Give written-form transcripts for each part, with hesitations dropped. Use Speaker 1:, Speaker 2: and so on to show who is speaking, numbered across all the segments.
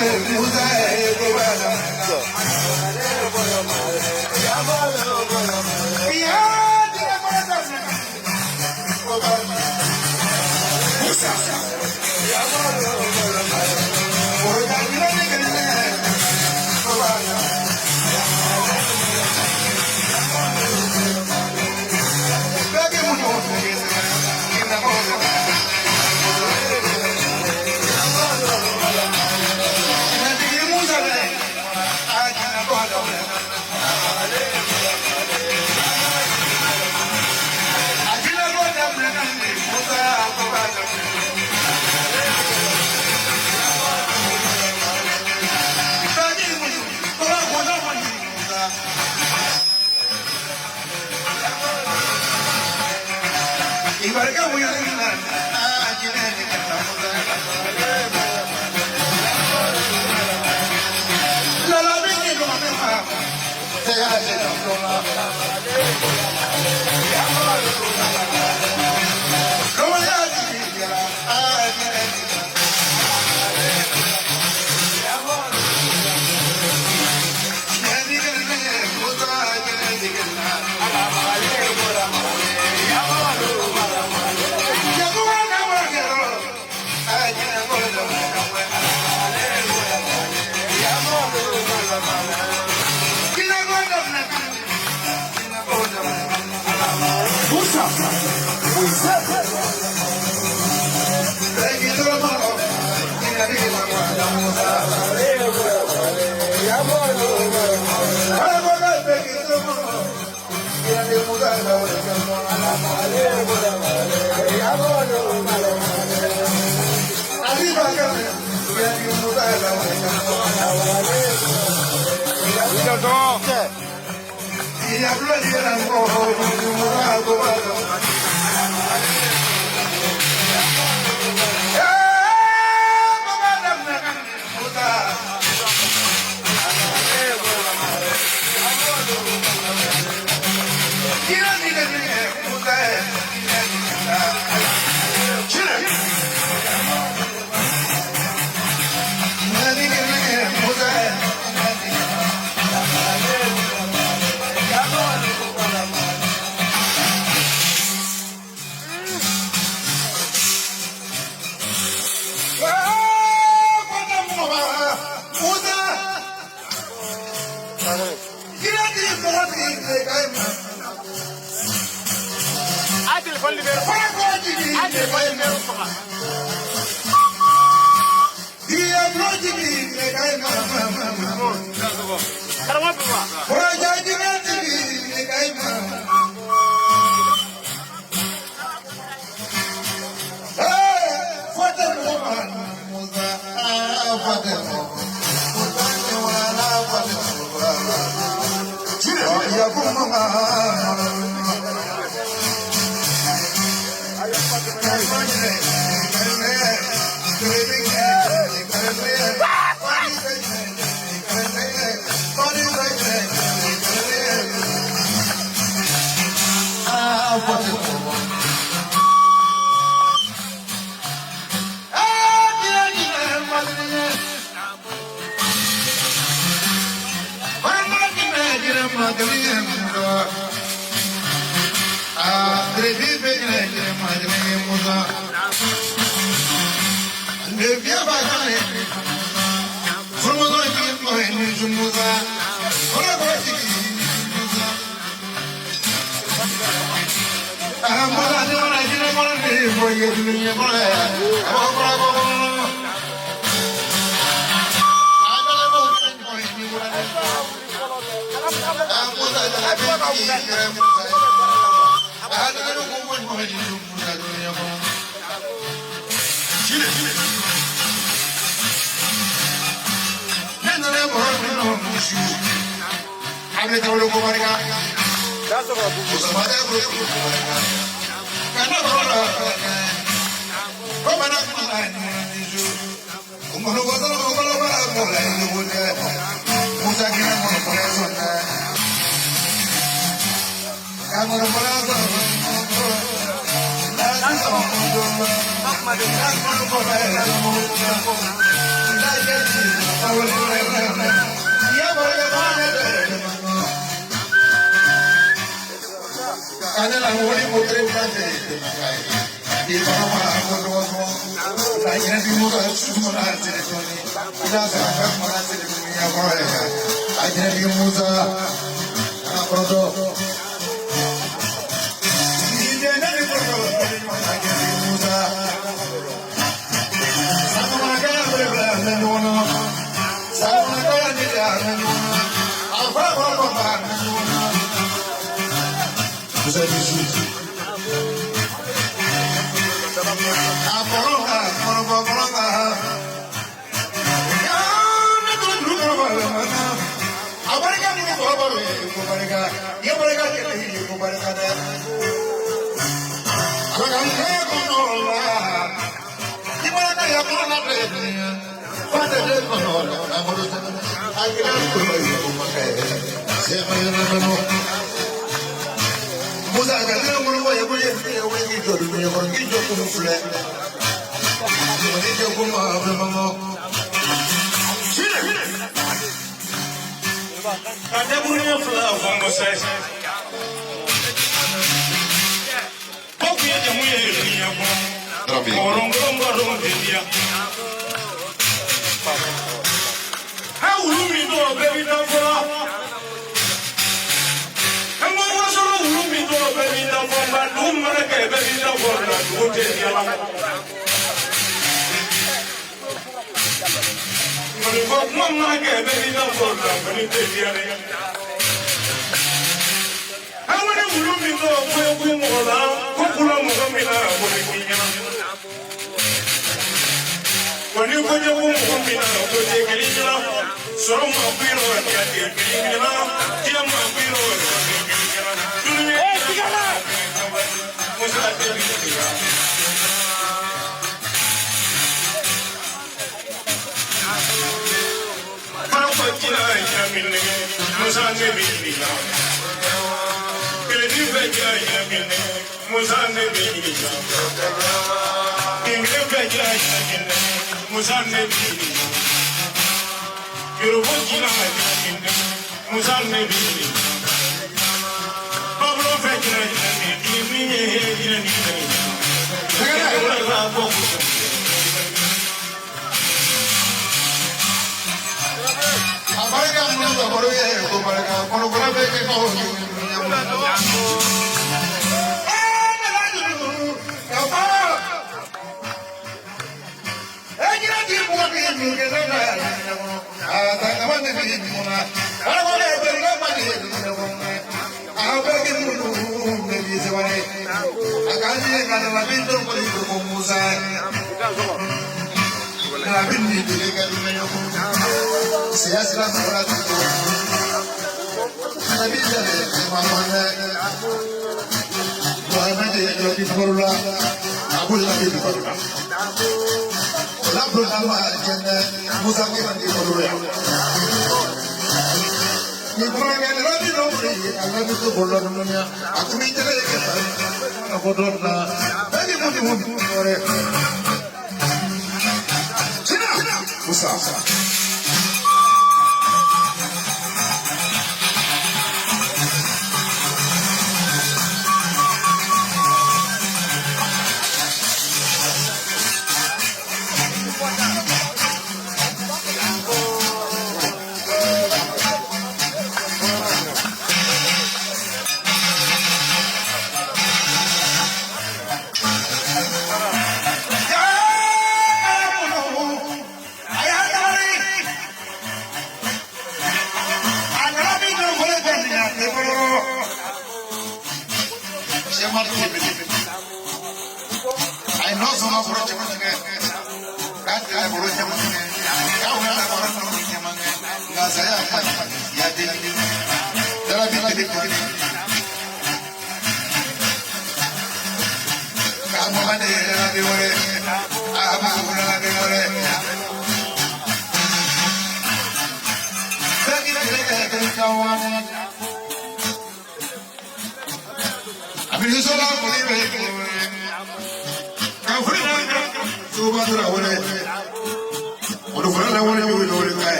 Speaker 1: Musa.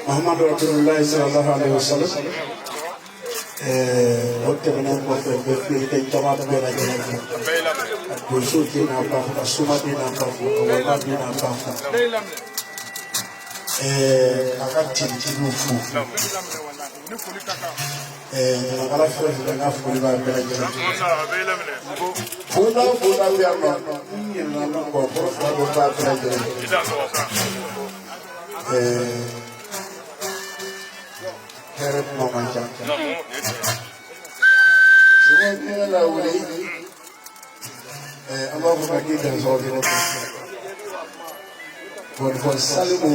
Speaker 1: Muhammad Rasulullah sallallahu alaihi wasallam. O tɛmɛnen kɔfɛ bɛ fili jama bɛɛ lajɛlen fɛ. Donso den n'a ba fo, ka soma den n'a ba fo, ka walima den n'a ba fo. A ka tintigiw fo. Ɲamakala fɛn fɛn n ka foli b'a bɛɛ lajɛlen fɛ. Bonda o bonda bɛ yan nɔ, n ɲinɛna min kɔ, kɔrɔ fila dɔ b'a bɛɛ lajɛlen fɛ. Hɛrɛ kuma man ca. Sɛbɛn hinɛ lawuli, an b'a fɔ k'i dansɔgɔ. Bon, Salimu,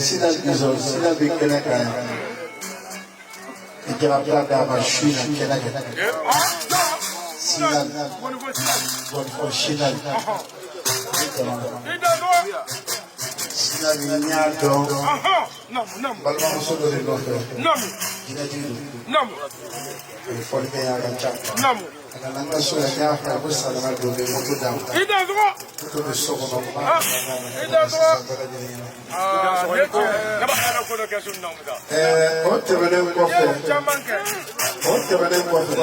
Speaker 1: Sina Bizɔn, Sina bɛ kɛnɛ kan yan. I jara d'a ma su in na kɛnɛ kan. Sina, bon, Sina. Sina ni n y'a dɔn balimamuso dɔ de nɔfɛ. Jinɛtigi don. O ye fɔlikɛ ye, a ka ca. A nana n ka so yan, n y'a fɔ a ye ko Salama don bɛ moto d'a ma. Moto bɛ so kɔnɔ, n b'a bila sisan bɛɛ lajɛlen ɲɛna. O tɛmɛnen kɔfɛ,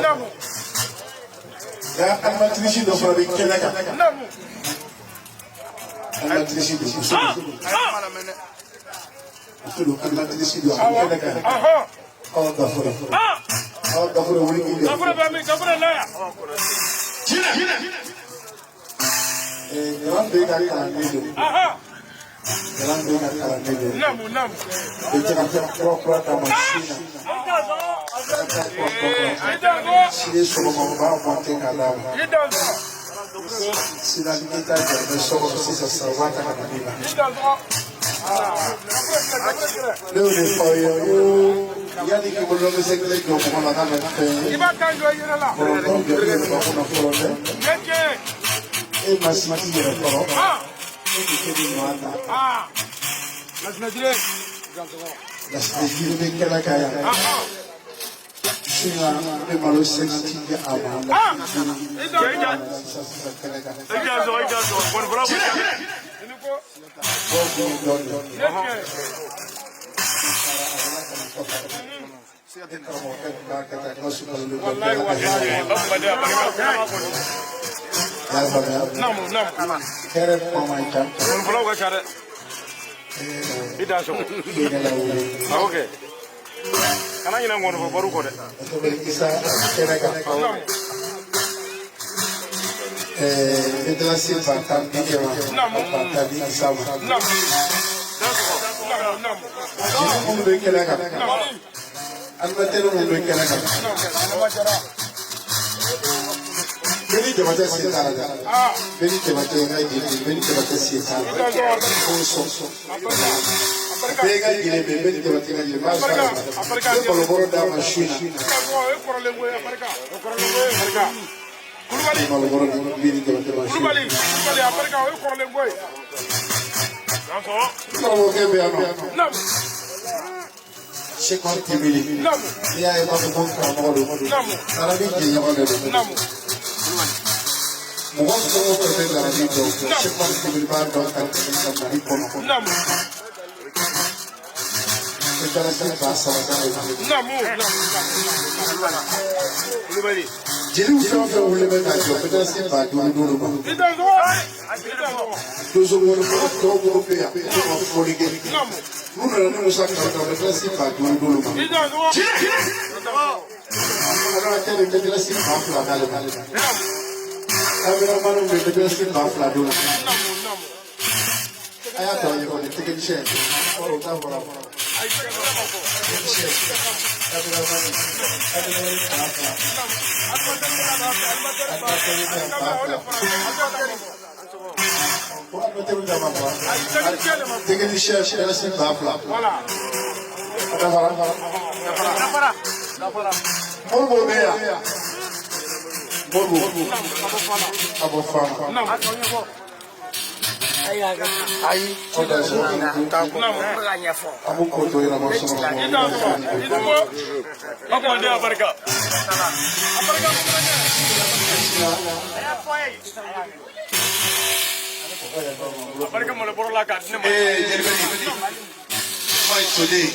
Speaker 1: nka animatrice dɔ fana bɛ kɛnɛ kan. Animatrice don, muso don. Muso don, animatrice don, a bɛ kɛnɛ kan. Awa Gafure. Awa Gafure, wuli k'i jɔ. Garan bɛ ka kalanden don. Garan bɛ ka kalanden don. Bɛ jɛgɛ kura kura d'a ma su in na. Sini sɔgɔma u b'a monter k'a d'a ma. Sina ni t'a jɔ bɛ so kɔnɔ sisan sisan, u b'a ta ka na d'i ma. Ne y'o de fɔ aw ye ko yanni k'i bolo bɛ se kelen jɔ mɔgɔ la k'a ka fɛn ye. Kɔnɔntɔn jɔ i yɛrɛ bakun na fɔlɔ dɛ. E ma si i yɛrɛ kɔrɔ. E k'i kɛ ni ɲɔgɔn ta. Lasinɛ jiri bɛ kɛnɛ kan yan. Su in na, n bɛ malo 50 di a ma. Sisan sisan kɛnɛ kan. Dɔw bɛ yen dɔɔnin. E karamɔgɔkɛ tun b'a kɛ tan, n ka sukaro bɛ bɔ bɛɛ la ka hɛrɛ. I y'a faamuya? Hɛrɛ kuma man ca. I ne lawuli.
Speaker 2: Kana ɲinɛ ŋɔnifɔ baro kɔ dɛ.
Speaker 1: Tobili Isa kɛnɛ kan. Fédération 10 000 di e ma, 10 000 di Isa ma. Jeli minnu bɛ kɛnɛ kan, animateur minnu bɛ kɛnɛ kan, bɛɛ ni Jabatɛ sen t'a la dɛ. Bɛɛ ni Jabatɛ n ka jeli, bɛɛ ni Jabatɛ sen t'a la. K'o sɔn. Bɛɛ ka jeli bɛ, bɛɛ ni Jabatɛ ka jeli, n b'a fɔ a ɲɛna. N bɛ malobɔrɔ d'a ma su in na. Malobɔrɔ di bɛɛ ni Jabatɛ ma su in na. Karamɔgɔkɛ bɛ yan nɔ. Cheikh Tibili. N'i y'a ye b'a fɔ ko karamɔgɔ don. Larabi jɛɲɔgɔn de don. Mɔgɔ fɛn o fɛn bɛ larabi dɔn, Cheikh Tibili b'a dɔn ka tɛmɛ ka Mali kɔnɔ. Fédération 3000 d'ale ma. Jeliw fɛn o fɛn wulilen bɛ ka jɔ, fédération 5000 d'olu ma. Donso ŋɔnifɔla dɔw minnu bɛ yan, n'u ma fɔli kɛ. N'u nana ni Musa Kalo fédération 5000 d'olu ma. Animateur bɛ fédération 2000 d'ale ma. Caméraman bɛ fédération 2000 d'olu ma. A y'a tɔ ɲɛfɔ ni technicien. O t'a fɔra. Technicien, caméraman, caméraman 2000. Animateur 2000. Ko animateur ta ma fɔ. Technicien fédération 2000. A dafara. Moribo bɛ yan. Moribo. Ka bɔ Fana. Aw da sɔrɔ. An b'u ko to yɛrɛ ma sɔrɔ.
Speaker 2: Barika. Barika malo bɔrɔ la k'a di ne ma.
Speaker 3: Ee jelibɛni, kuma ye toden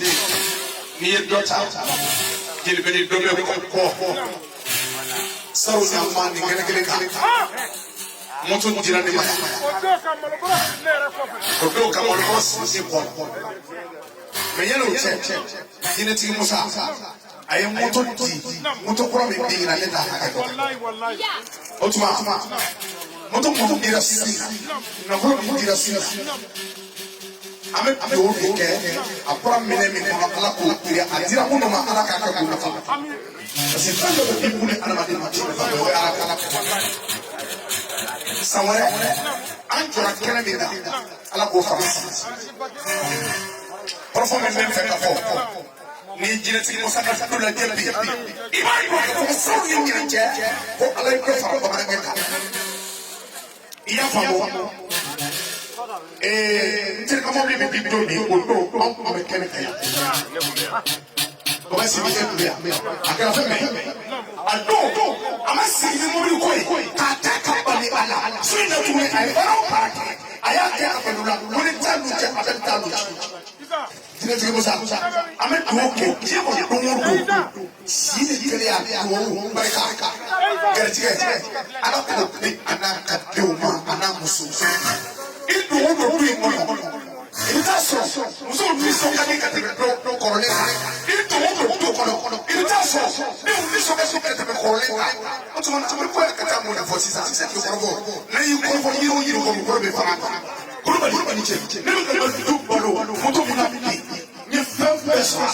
Speaker 3: n'i ye dɔ ta jelibɛni dɔ bɛ kɔ saro ni a ma nin kɛnɛ kelen kan moto dira ne ma yan. O don ka malobɔrɔ siri ne kɔ mɛ yanni o cɛ jinɛtigi Musa a ye moto di moto kura min bin na ne t'a hakɛ dɔn o tuma moto minnu dira su in na nafolo min dira su in na An bɛ dugawu de kɛ a bɔra minɛ min kɔnɔ Ala k'o teliya a dira minnu ma Ala k'a kɛ k'u nafa parce que fɛn dɔ bɛ di buna adamaden ma ti nafa o ye Ala kala san wɛrɛ an jɔra kɛnɛ min na Ala k'o fara kɔrɔfɔ min bɛ n fɛ ka fɔ ni jinɛtigi Musa ka du lajɛ bi i b'a dɔn k'a fɔ sanu ni ɲinan cɛ ko Ala ye dɔ fara bamanankɛ kan i y'a faamu n terikɛ mɔbili bɛ di don min o don anw tun bɛ kɛnɛ kan yan Baba Sidibe tun bɛ yan a kɛra fɛn bɛɛ a don a ma sigi ni mobili ko ye k'a ta ka bali a la so in na tuguni a ye baara o baara kɛ a y'a kɛ ka bali o la ko ni taa n'u cɛ a bɛ taa n'u cɛ jinɛtigi Musa an bɛ dugawu kɛ diɲɛ kɔnɔ don o don si ni kɛnɛya dugawu barika garijɛgɛ Ala k'o di a n'a ka denw ma a n'a muso i don o don du in kɔnɔ i bɛ taa sɔrɔ musow nisɔn ka di ka tɛmɛ dɔw kɔrɔlen kan i don o don du kɔnɔ i bɛ taa sɔrɔ denw nisɔn ka di ka tɛmɛ kɔrɔlen kan o tuma na an bɛ kɔ ka taa mun de fɔ sisan sisan k'i kɔrɔfɔ n'a y'i kɔrɔfɔ yiri o yiri kɔ mɔgɔ bɛ faga Kulubali cɛ ne bɛ ka du balo moto mun na bi n ye fɛn bɛɛ sɔrɔ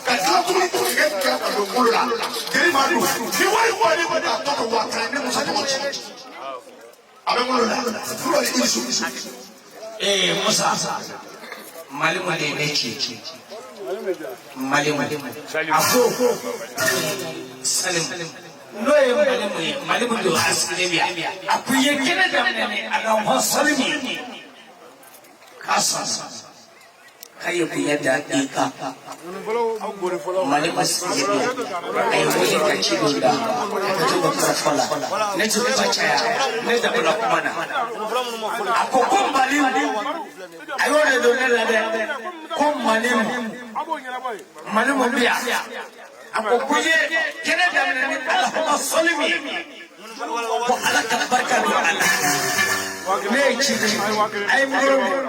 Speaker 3: ka tila tuguni k'o kɛ ka don bolo la jeli ma don ni wari wari k'a tɔ to 50,000 ne Musa tɔgɔ ci a bɛ n bolo la Kulubali i ni su.
Speaker 4: Musa Malimu de ye ne ci Malimu a ko Salimu n'o ye Malimu ye Malimu don a sigilen bɛ yan a ko i ye kɛnɛ daminɛ ni Alahuma salimu ye k'a sɔn k'a ye bonya da i kan Malimu sigilen bɛ yan a ye wele ka ci dɔ da ka to ka kɔrɔfɔ la ne tɛ kuma caya ne dabila kuma na a ko ko Malimu a y'o de don ne la dɛ ko Malimu Malimu bɛ yan a ko ko i ye kɛnɛ daminɛ ni Alahuma salimu ye ko Ala ka barika don a la ne ye ci ci a ye micro minɛ.